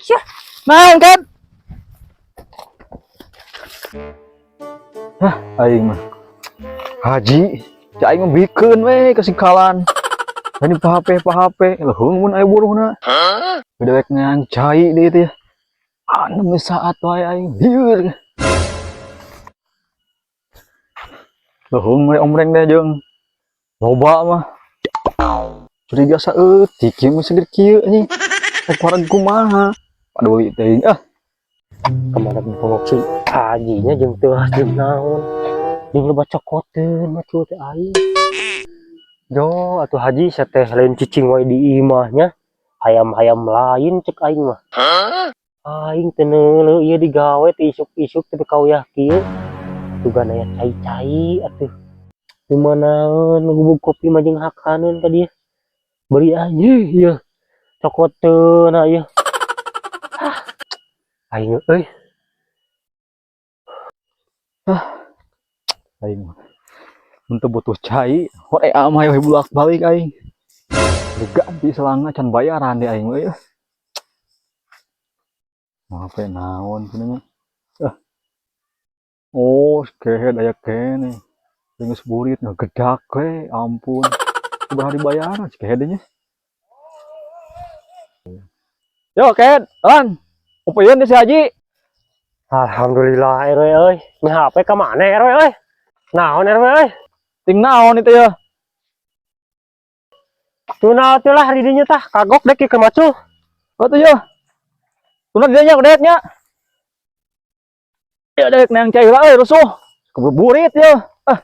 Balik sia. Naon kan? Hah, aing mah. Haji, cai aing mah bikeun we kasikalan. Ini pahape pahape, leuheung mun aya buruhna. Bedewek ngan cai deui teh. Ah, nembe saat wae aing lieur. Leuheung we omreng deh jeung loba mah. Curiga saeutik ieu mah seger kieu anjing. Rek wareg kumaha? Paduli teuing ah. Kemana bengok si hajinya jeung teu jeung naon. Jeung loba cokoteun mah cuy teh aing. Jo, atuh haji sateh lain cicing wae di imahnya. Hayam-hayam lain cek aing mah. Aing teu neuleuh ieu digawe teh isuk-isuk tapi kauyah kieu. Tugan aya cai-cai atuh. Di manaeun ngubug kopi mah jeung hakaneun ka dieu. Beri aja ieu. Cokoteun ieu. Ah, aing euy. Aing mah. Mun teu butuh cai, horea mah hayo bolak-balik aing. Diganti selangna can bayaran di aing mah euy. Maaf ya naon cenah nya. Ah. Oh, kehed aya keneh. Geus burit ngagedak we, ampun. Kumaha dibayaran si kehed nya. Yo, kehed, lan. Upayeun si Haji. Alhamdulillah RW euy. Ini HP ka mana RW euy? Naon RW euy? Ting naon itu ya? Tuna atuh lah di dinya tah kagok dek ke macul. Oh tuh yo. Tuna dinya dek nya. Ya dek nang cai heula euy rusuh. Kebuburit yo. Ah,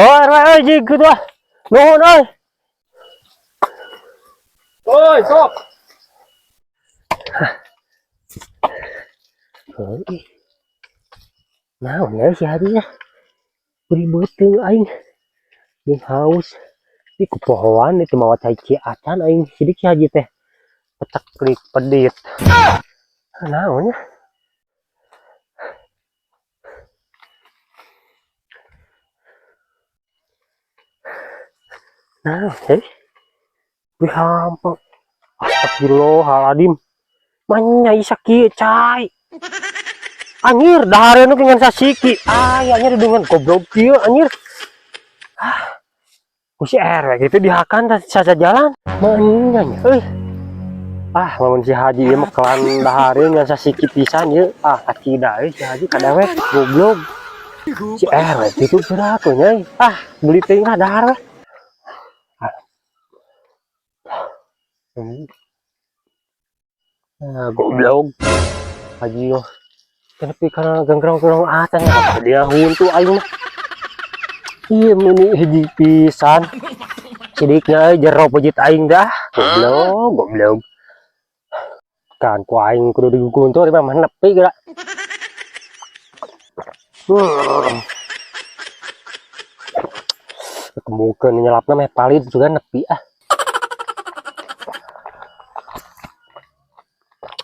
Oh RW euy jig kitu ah. Nuhun euy. Oi, sok. Heuh. Naon ya si Haji ya? Beri beuteung aing. Jeung haus. Di kupohoan itu mawa cai acan aing sidik si Haji teh. Pecek klik pedit. Naon ya? Nah, eh. Wih hampa. Astagfirullahaladzim. Manya isa kieu cai. Anjir, dahareun nu ngan sasiki. Ay, anjir dengan goblok kieu anjir. Ah. Ku si RW gitu dihakan tah saja jalan. Manya nya euy. Ah, lamun si Haji ieu mah kelan dahareun ngan sasiki pisan ieu. Ah, kacida euy si Haji kadewek goblok. Si RW gitu gerak nya. Ah, beli teuing lah dahar we. Ah, goblok. Haji yo. Tapi karena ganggrong-ganggrong acan apa dia huntu aing mah. Iya meni hiji pisan. Sidiknya euy jero pejit aing dah. Goblok, goblok. Kan ku aing kudu diguguntur mah nepi geura. Ketemukeun nyelapna meh palid juga nepi ah.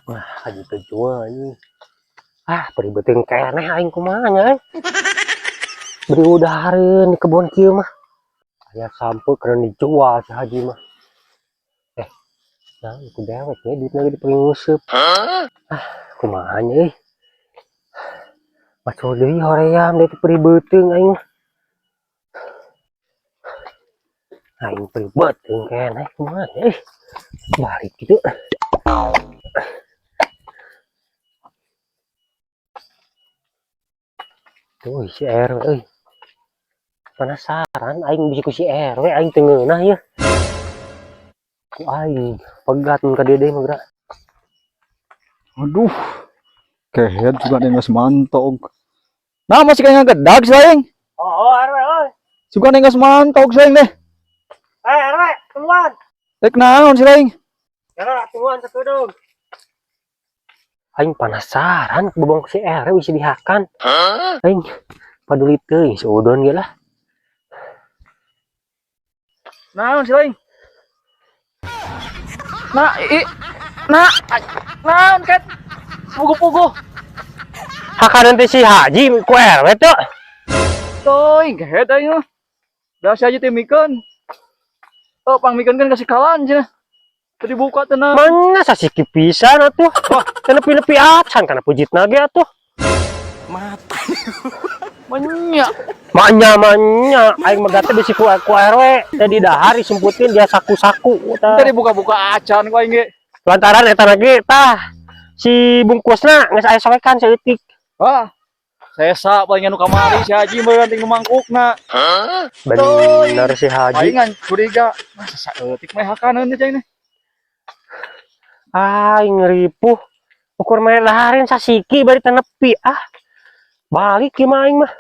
Wah, haji teu jual anjing. Ah, beri beuteung keneh aing kumaha nya euy. Beri udahareun di kebon kieu mah. Aya sampe keur dijual si haji mah. Nah, ku dewek nya duitna ge dipake nguseup. Ah, kumaha nya euy. Macul deui hoream deui teh beri beuteung aing mah. Aing beri beuteung keneh kumaha nya euy. Balik kitu. Tuh si RW euy. Penasaran aing bisa ku si RW aing teu ngeunah ieu. Ku aing pegat mun ka dieu deui mah geura. Aduh. Kehed juga geus mantog. Nah, masih kayak ngegedag sih aing. Oh, RW euy. Sugan geus mantog sih aing deh. Eh, RW, tungguan. Rek naon sih aing? Geura tungguan sakedeung. Aing penasaran bobong si RW bisa dihakan. Aing paduli teuing si Udon ge lah. Naon sih aing? Nah, i nah, naon ket? Pugu-pugu. Hakanan teh si Haji ku RW teh. Teuing kehed aing mah. Da si Haji teh mikeun. Oh, pang mikeun kan kasih kalan cenah. Teu dibuka tenang. Mana sasiki pisan atuh. Wah, teu nepi-nepi acan kana pujitna ge atuh. Menya. Manya manya aing mah gate bisi ku RW teh di dahar disumputin dia saku-saku tah. Teu dibuka-buka acan ku aing ge. Lantaran eta lagi tah si bungkusna geus aya soekan saeutik. Wah. Sesa paling anu kamari si Haji meureun ting mangkukna. Bener si Haji. Aing ngan curiga. Masa saeutik mah hakaneun teh cai nih. Aing ripuh. Ukur main laharin sasiki bari teu nepi ah. Balik ieu mah aing mah.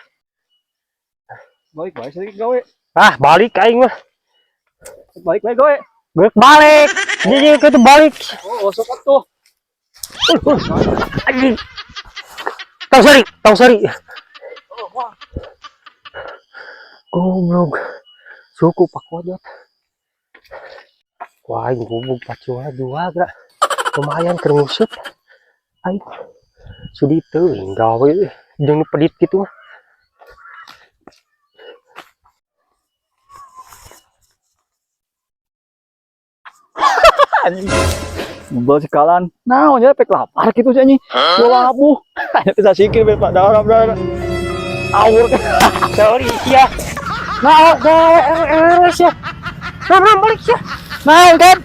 Balik bae sedikit gawe. Ah, balik aing mah. Balik bae gawe. Geus balik. Jadi itu balik. Oh, sok atuh. Anjing. Tong seri, tong seri. Oh, wah. Goblok. Suku Pak Wajot. Wah, aing goblok pacuan dua gerak. Lumayan keur nguseup. Aing sudi teuing gawe jeung nu pedit kitu mah. Anjing. Ngobrol sekalan. Naon ya pek lapar gitu sih anjing. Gua labuh. Bisa sikir be Pak darah darah. Awur. Sorry ya. Nah, gawe RS ya. Nah, nah, balik ya. Naon kan?